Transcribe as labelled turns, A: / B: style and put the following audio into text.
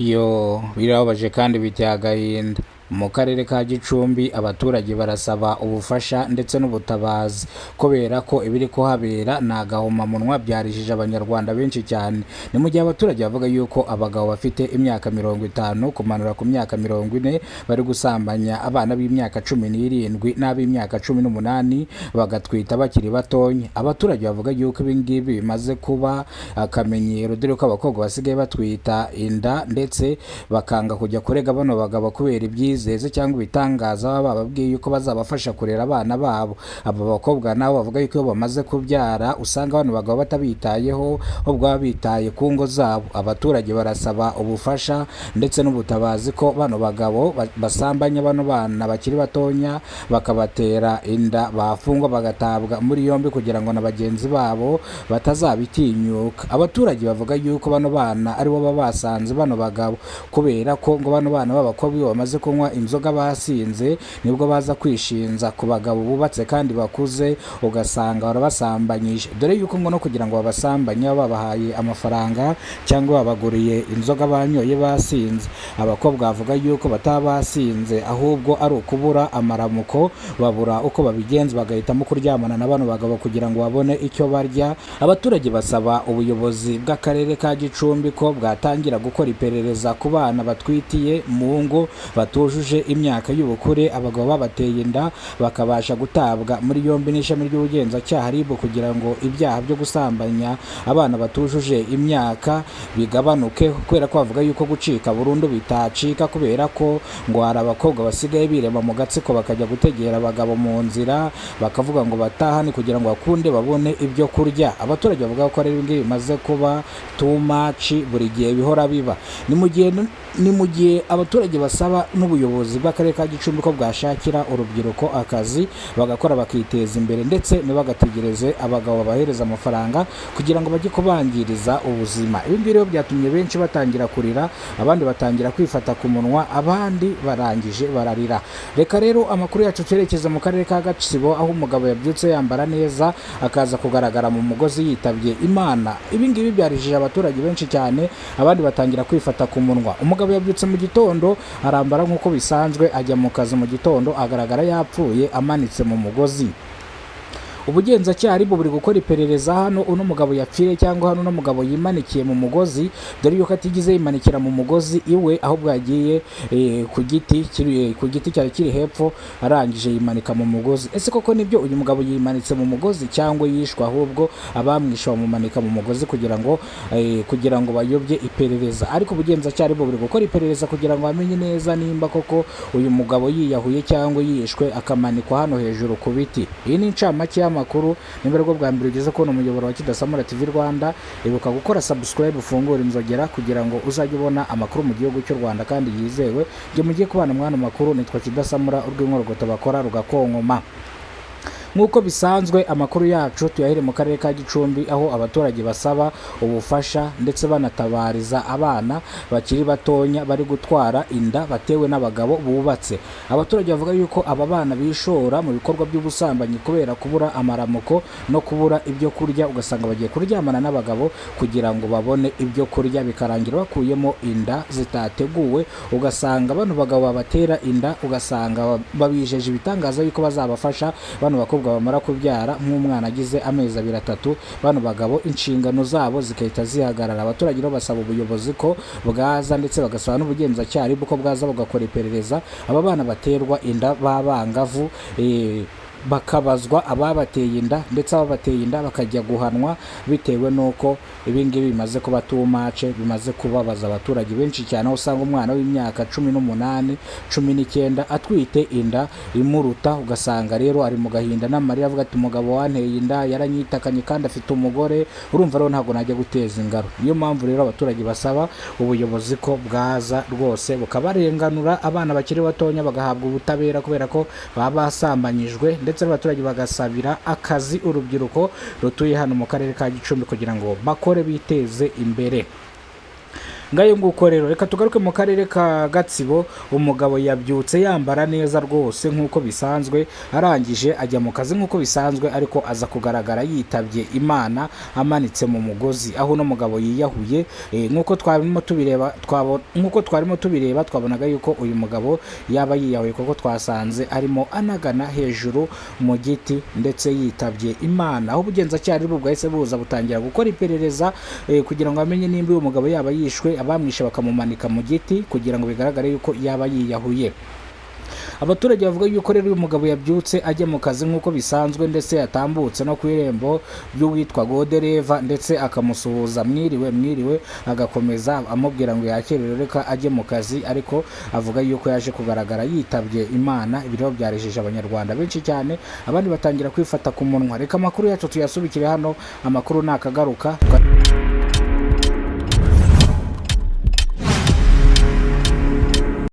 A: Yo birababaje kandi biteye agahinda. Mu karere ka Gicumbi abaturage barasaba ubufasha ndetse n'ubutabazi kubera ko ibiri kuhabera ni agahomamunwa, byarijije abanyarwanda benshi cyane. Ni mu gihe abaturage bavuga yuko abagabo bafite imyaka 50 kumanura ku myaka 40 bari gusambanya abana b'imyaka 17 n'ab'imyaka 18 bagatwita bakiri batonya. Abaturage bavuga yuko ibi ngibi bimaze kuba akamenyero, dore ko abakobwa basigaye batwita inda ndetse bakanga kujya kurega bano bagabo kubera ibyizeze cyangwa ibitangaza baba bababwiye yuko bazabafasha kurera abana babo. Aba bakobwa nabo bavuga yuko iyo bamaze kubyara usanga bano bagabo batabitayeho, ahubwo baba bitaye ku ngo zabo. Abaturage barasaba ubufasha ndetse n'ubutabazi ko bano bagabo basambanya bano bana bakiri batonya bakabatera inda, bafungwa bagatabwa muri yombi kugira ngo na bagenzi babo batazabitinyuka. Abaturage bavuga yuko bano bana aribo baba basanze bano bagabo, kubera ko ngo bano bana b'abakobwa iyo bamaze kunywa inzoga basinze nibwo baza kwishinza ku bagabo bubatse kandi bakuze, ugasanga barabasambanyije. Dore yuko ngo no kugira ngo babasambanye baba babahaye amafaranga cyangwa babaguriye inzoga banyoye basinze. Abakobwa bavuga yuko bataba basinze ahubwo ari ukubura amaramuko, babura uko babigenza bagahitamo kuryamana na bano bagabo kugira ngo babone icyo barya. Abaturage basaba ubuyobozi bw'akarere ka Gicumbi ko bwatangira gukora iperereza ku bana batwitiye mu ngo batujuje imyaka y'ubukure, abagabo babateye inda bakabasha gutabwa muri yombi n'ishami ry'ubugenzacyaha RIB kugira ngo ibyaha byo gusambanya abana batujuje imyaka bigabanuke, kubera ko bavuga yuko gucika burundu bitacika, kubera ko ngo hari abakobwa basigaye birema mu gatsiko bakajya gutegera abagabo mu nzira bakavuga ngo batahane kugira ngo bakunde babone ibyo kurya. Abaturage bavuga ko rero ibi ngibi bimaze kuba too much, buri gihe bihora biba. Ni mu gihe abaturage basaba n'ubuyobozi bw'akarere ka Gicumbi ko bwashakira urubyiruko akazi bagakora bakiteza imbere, ndetse ntibagategereze abagabo babahereza amafaranga kugira ngo bajye kubangiriza ubuzima. Ibi ngibi rero byatumye benshi batangira kurira, abandi batangira kwifata ku munwa, abandi barangije bararira. Reka rero amakuru yacu twerekeza mu karere ka Gatsibo, aho umugabo yabyutse yambara neza akaza kugaragara mu mugozi yitabye Imana. Ibi ngibi byarijije abaturage benshi cyane, abandi batangira kwifata ku munwa. Umugabo yabyutse mu gitondo arambara nk'uko bisanzwe, ajya mu kazi mu gitondo agaragara yapfuye amanitse mu mugozi. Ubugenzacyaha RIB buri gukora iperereza hano uno mugabo yapfiriye cyangwa hano uno mugabo yimanikiye mu mugozi, dore yuko atigeze yimanikira mu mugozi iwe, ahubwo yagiye ku giti cyari kiri hepfo, arangije yimanika mu mugozi. Ese koko nibyo uyu mugabo yimanitse mu mugozi cyangwa yishwe, ahubwo abamwishe bamumanika mu mugozi kugira ngo bayobye iperereza? Ariko ubugenzacyaha RIB buri gukora iperereza kugira ngo bamenye neza nimba koko uyu mugabo yiyahuye cyangwa yishwe akamanikwa hano hejuru ku biti. Iyi ni incamake y'amakuru. Nimba aribwo bwa mbere ugeze kubona umuyoboro wa Kidasamura TV Rwanda, ibuka gukora subscribe, ufungure inzogera kugira ngo uzajye ubona amakuru mu gihugu cy'u Rwanda kandi yizewe. Njye mugiye kubana mwana makuru nitwa Kidasamura, urw'inkorogoto bakora rugakonkoma. Nk'uko bisanzwe amakuru yacu tuyahere mu karere ka Gicumbi, aho abaturage basaba ubufasha ndetse banatabariza abana bakiri batonya bari gutwara inda batewe n'abagabo bubatse. Abaturage bavuga yuko aba bana bishora mu bikorwa by'ubusambanyi kubera kubura amaramuko no kubura ibyo kurya, ugasanga bagiye kuryamana n'abagabo kugira ngo babone ibyo kurya, bikarangira bakuyemo inda zitateguwe. Ugasanga bano bagabo babatera inda, ugasanga babijeje ibitangaza yuko bazabafasha. Bano bakobwa bamara kubyara nk'umwana agize amezi 2 3, bano bagabo inshingano zabo zigahita zihagarara. Abaturage rero basaba ubuyobozi ko bwaza, ndetse bagasaba n'ubugenzacyaha RIB ko bwaza bugakora iperereza, aba bana baterwa inda b'abangavu bakabazwa ababateye inda, ndetse ababateye inda bakajya guhanwa, bitewe n'uko ibi ngibi bimaze kuba too much, bimaze kubabaza abaturage benshi cyane, aho usanga umwana w'imyaka 18, 19 atwite inda imuruta, ugasanga rero ari mu gahinda n'amarira avuga ati umugabo wanteye inda yaranyitakanye kandi afite umugore, urumva rero ntabwo najya guteza ingaro. Niyo mpamvu rero abaturage basaba ubuyobozi ko bwaza rwose bukabarenganura, abana bakiri batonya bagahabwa ubutabera kubera ko baba basambanyijwe, ndetse n'abaturage bagasabira akazi urubyiruko rutuye hano mu karere ka Gicumbi kugira ngo bakore biteze imbere. Ngayo nguko rero, reka tugaruke mu karere ka Gatsibo. Umugabo yabyutse yambara neza rwose nk'uko bisanzwe, arangije ajya mu kazi nk'uko bisanzwe, ariko aza kugaragara yitabye Imana amanitse mu mugozi, aho uno mugabo yiyahuye. Nk'uko twarimo tubireba, twabonaga yuko uyu mugabo yaba yiyahuye, kuko twasanze arimo anagana hejuru mu giti ndetse yitabye Imana, aho ubugenzacyaha bwo bwahise buza butangira gukora iperereza kugira ngo bamenye nimba uyu mugabo yaba yishwe, abamwishe bakamumanika mu giti kugira ngo bigaragare yuko yaba yiyahuye. Abaturage bavuga yuko rero uyu mugabo yabyutse ajya mu kazi nk'uko bisanzwe, ndetse yatambutse no ku irembo ry'uwitwa Godereva, ndetse akamusuhuza "Mwiriwe, mwiriwe", agakomeza amubwira ngo yakerewe, reka ajye mu kazi, ariko avuga yuko yaje kugaragara yitabye Imana. Ibi rero byarejeje Abanyarwanda benshi cyane, abandi batangira kwifata ku munwa. Reka amakuru yacu tuyasubikire hano, amakuru nakagaruka.